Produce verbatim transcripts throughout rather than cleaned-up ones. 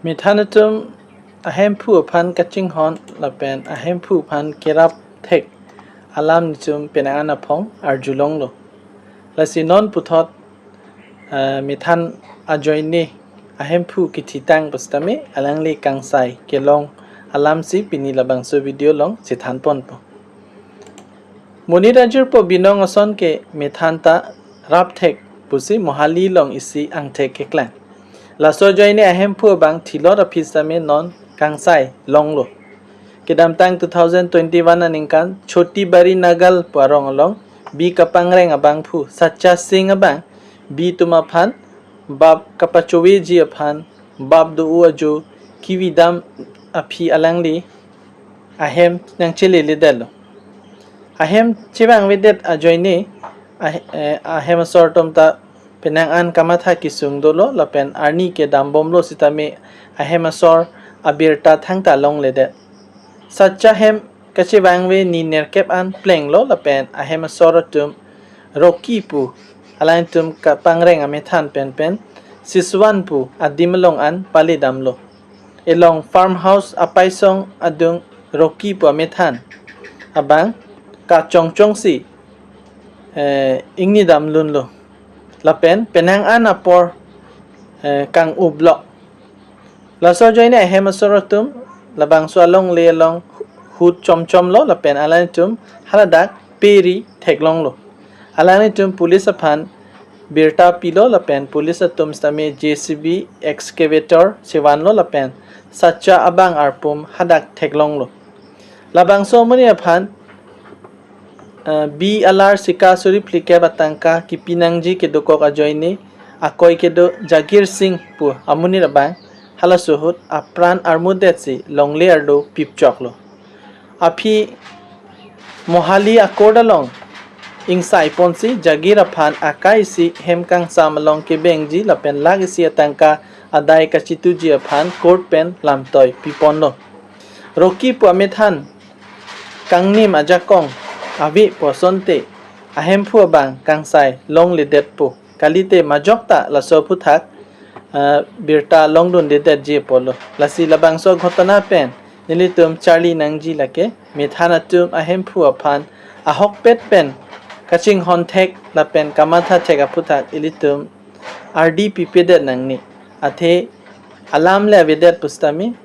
Methan atum ahemphu aphan kachinghon lapen ahemphu aphan kerap thek alam nelitum penang an aphong arjulonglo. Lasi non puthot, eh, methan ajoine ahemphu kithitang pusitame alangli kangsai kelong alamsi pini labangso video along chethanponpo. Monit ajirpo binong ason ke methan ta rap thek pusi Mohali along isi angthek keklang. Laso ajoine ahemphu abang thilot aphi sitame non kangsai longlo. Kedamtang two thousand twenty-one aningkan Choti Bari Nagal pu arong along bi kapangreng abangphu Sacha Singh abang bi atum aphan bap kapachoveji aphan bap do-o ajo kevidam aphi alangli ahem nangcheleledetlo. Ahem chevangvedet ajoine ah-, eh, ahem asor atum ta penang an kamatha kesung dolo lapen arni ke dambomlo sitame ahem asor abirta thangta longledet. Sacha ahem kachevangve ni nerkep an plenglo lapen ahem asor atum Rocky pu alangtum kapangreng amethan penpen Siswan pu adim along an paledamlo. Elong farmhouse apaisong adung Rocky pu amethan abang kachongchongsi, eh, ingnidamlunlo. Lapen penang an apor, eh, kang-ublok. Laso ajoine ahem asor atum labangso alongle along hut chomchomlo lapen alangtum haladak peri theklonglo. Alangtum police aphan birta pilo lapen police atum sitame J C B excavator chevanlo lapen Sacha abang arpum hadak theklonglo. Labangso amonit aphan, eh, bi alar sika suri phlikep atangka kipi nangji kedokok ajoine akoi kedo Jagir Singh pu amonit abang halaso ahut apran armudetsi longle ardo pipchoklo. Aphi Mohali a-court along ingsaiponsi Jagir aphan akai isi hem kangsam along kebengji lapen lakh isi atangka adai kachituji aphan court pen lamtoi piponlo. Rocky pu amethan kangnim ajakong ave pu asonte ahemphu abang kangsai longledetpo. Kalite majok ta laso aphuthak, ah, birta longdundedetji apotlo. Lasi labangso ghotona pen nelitum charli nangji lake methan atum ahemphu aphan ahokpet pen kachinghon thek lapen kamatha thek aphuthak ilitum ardi pipedet nangne. Athe alam le avedet pusitame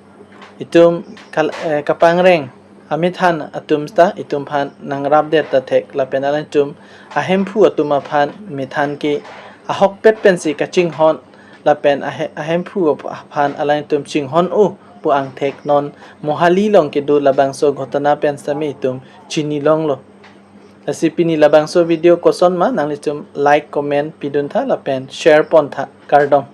itum kal-, eh, kapangreng amethan atum ta itum aphan nangrapdet ta thek lapen alangtum ahemphu atum aphan methan ke ahokpet pensi kachinghon lapen ahe-, ahemphu aphan alangtum chinghon-o pu angthek non Mohali along kedo labangso ghotona pen sitame itum chinilonglo. Lasi pini labangso video kosonma nanglitum like, comment piduntha lapen share pontha. Kardom.